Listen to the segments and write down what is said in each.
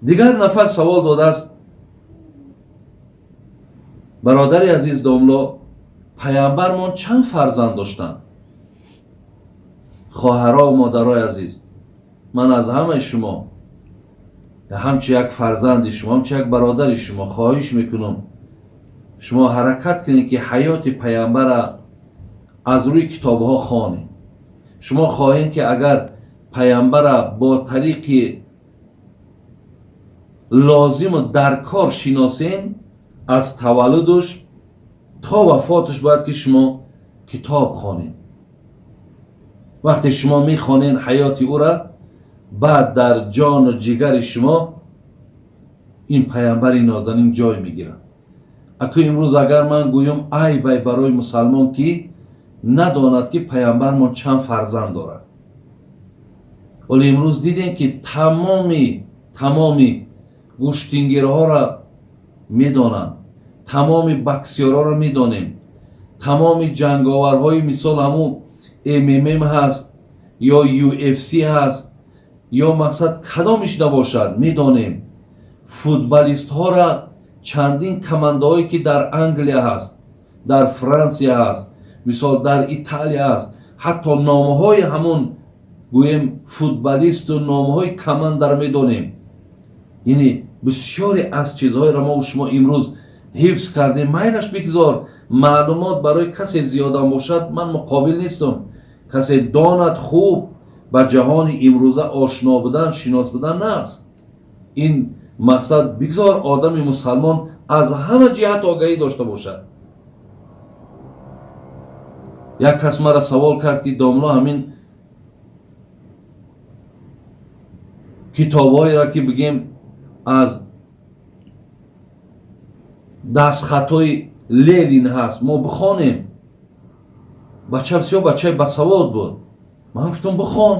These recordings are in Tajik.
Дигар нафар савол додааст: бародари азиз домло, паямбармон чанд фарзанд доштанд? Хоҳаро, модарои азиз, ман аз ҳамаи шумо, ҳамчун як фарзанди шумо, ҳамчун як бародари шумо хоҳиш мекунам, шумо ҳаракат кунед, ки ҳаёти паямбара аз рӯи китобҳо хонед. Шумо хоҳед, ки агар паямбара бо тариқи лозиму даркор шиносен, аз таваллудуш то вафотуш бояд ки шумо китоб хонед. Вақте шумо мехонед ҳаёти ӯра, баъд дар ҷону ҷигари шумо ин паямбари нозанин ҷой мегирад. Аку имрӯз агар ман гӯям, айбай барои мусалмон, ки надонад, ки паямбармон чанд фарзанд дорад. Вале имрӯз дидем, ки тамоми гӯштингирҳоро медонанд, тамоми боксёрҳоро медонем, тамоми ҷанговарҳои, мисол, ҳамун МММ ҳаст ё UFC ҳаст, ё мақсад кадомиш набошад, медонем. Футболистҳоро, чандин командаҳое, ки дар Англия ҳаст, дар Франсия ҳаст, мисол, дар Италия ҳаст, ҳатто номҳои ҳамун, гӯем, футболисту номҳои командаро медонем. Яъне бисёре аз чизҳоеро мо шумо имрӯз ҳифз кардем. Майлаш, бигзор маълумот барои касе зиёдам бошад, ман муқобил нестам. Касе донад, хуб, ба ҷаҳони имрӯза ошно будан, шинос будан нағз. Ин мақсад, бигзор одами мусалмон аз ҳама ҷиҳат огаҳӣ дошта бошад. Як кас мара савол кард, ки домло, ҳамин китобҳоеро, ки бигем, аз дастхатҳои Ленин ҳаст, мо бихонем? Бача бисёр бачаи басавод буд. Ман гуфтам: бихон,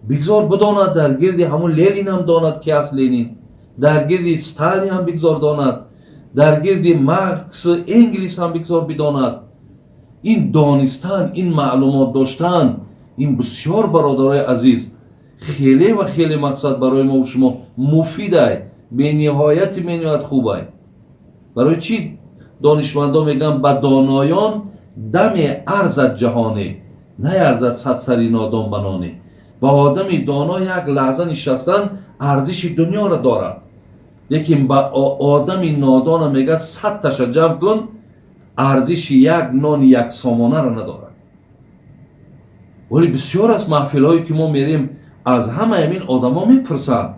бигзор бидонад, дар гирди ҳамун Ленин ҳам донад, ки аст Ленин, дар гирди Сталин ҳам бигзор донад, дар гирди Маркс, Энгелс ҳам бигзор бидонад. Ин донистан, ин маълумот доштан, ин бисёр, бародарои азиз, хеле ва хеле, мақсад, барои мо шумо муфидай, бениҳояти бениҳоят хубай. Барои чӣ донишмандо мегӯянд: ба доноён даме арзад ҷаҳоне, наярзад садсари нодон ба ноне? Ба одами доно як лаҳза нишастан арзиши дунёро дорад, лекин ба одами нодона, мегӯяд, садташа ҷамъ кун, арзиши як нони як сомонаро надорад. Вале бисёр аз маҳфилҳое, ки мо мерем, аз ҳамаи ҳамин одамо мепурсанд: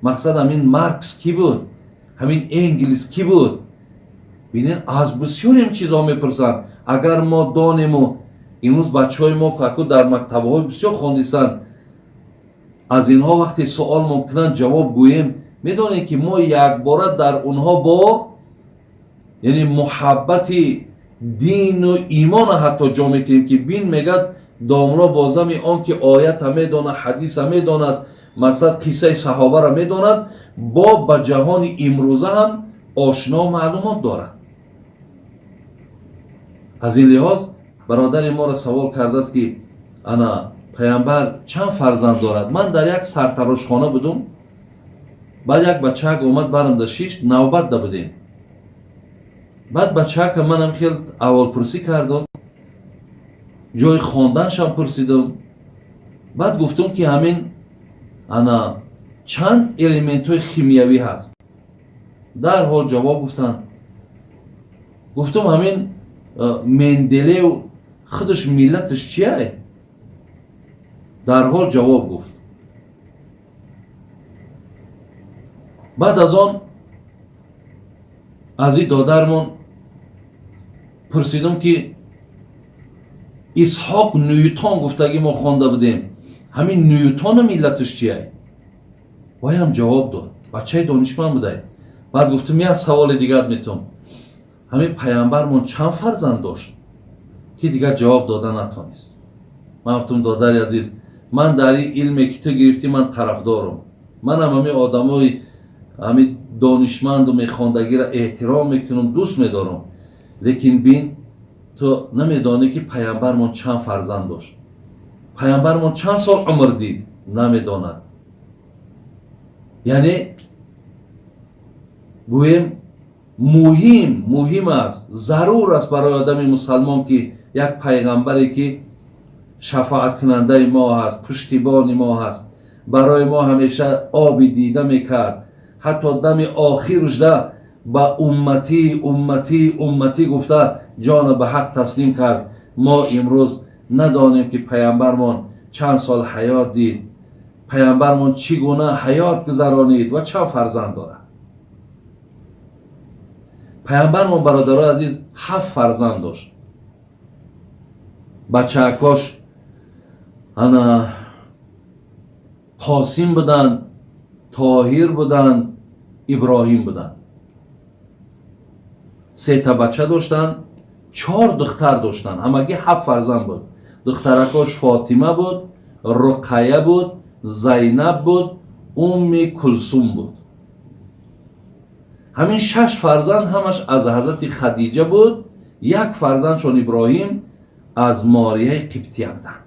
мақсад, ҳамин Маркс кӣ буд, ҳамин Энгелс кӣ буд? Бинед, аз бисёрем чизҳо мепурсанд. Агар мо донему, имрӯз бачаҳои мо каку дар мактабҳои бисёр хондисанд, аз инҳо вақте суол мумкинанд, ҷавоб гӯем, медонем, ки мо якбора дар онҳо бо, яъне, муҳаббати дину имона ҳатто ҷо мекунем, ки бин, мегӯяд, домро бо зами он ки оята медонад, ҳадиса медонад, мақсад, қиссаи саҳобаро медонад, бо ба ҷаҳони имрӯза ҳам ошно, маълумот дорад. Аз ин лиҳоз бародари моро савол кардааст, ки ана паямбар чанд фарзанд дорад. Ман дар як сартарошхона будум. Баъд як бачаак омад, барамда шишт, навбат да будем. Баъд бачаака манам хел аҳволпурсӣ кардам, ҷои хонданшам пурсидам. Баъд гуфтум, ки ҳамин ана чанд элементҳои химиявӣ ҳаст? Дарҳол ҷавоб гуфтанд. Гуфтум: ҳамин Менделеев худаш миллаташ чияй? Дарҳол ҷавоб гуфт. Баъд аз он аз ин додармон пурсидум, ки Исҳоқ Нютон гуфтагӣ мо хонда будем, ҳамин Нютона миллаташ чияй? Вайам ҷавоб дод, бачаи донишманд будай. Баъд гуфтум: як саволи дигар метум, ҳамин паямбармон чанд фарзанд дошт? Ки дигар ҷавоб дода натонист. Ман гуфтум: додари азиз, ман дар ин илме, ки ту гирифтӣ, ман тарафдорам. Манам ҳамин одамои ҳамин донишманду мехондагиро эҳтиром мекунам, дӯст медорам, лекин бин, ту намедонӣ, ки паямбармон чанд фарзанд дошт, паямбармон чанд сол умр дид, намедонад. Яъне Гӯем, муҳим аст, зарур аст барои одами мусалмон, ки як пайғамбаре, ки шафоаткунандаи мо ҳаст, пуштибони мо ҳаст, барои мо ҳамеша оби дида мекард, ҳатто дами охирушда ба «умматӣ, умматӣ, умматӣ» гуфта, ҷона ба ҳақ таслим кард. Мо имрӯз надонем, ки паямбармон чанд сол ҳаёт дид, паямбармон чӣ гуна ҳаёт гузаронид ва чанд фарзанд дорад паямбармон. Бародарои азиз, ҳафт фарзанд дошт. Бачаакош ана Қосим буданд, Тоҳир буданд, Иброҳим буданд. Сета бача доштанд, чор духтар доштанд, ҳамагӣ ҳафт фарзанд буд. Духтаракош Фотима буд, Руқая буд, Зайнаб буд, Умми Кулсум буд. Ҳамин шаш фарзанд ҳамаш аз ҳазрати Хадиҷа буд. Як фарзандшон, Иброҳим, аз Морияи Қибтия буданд.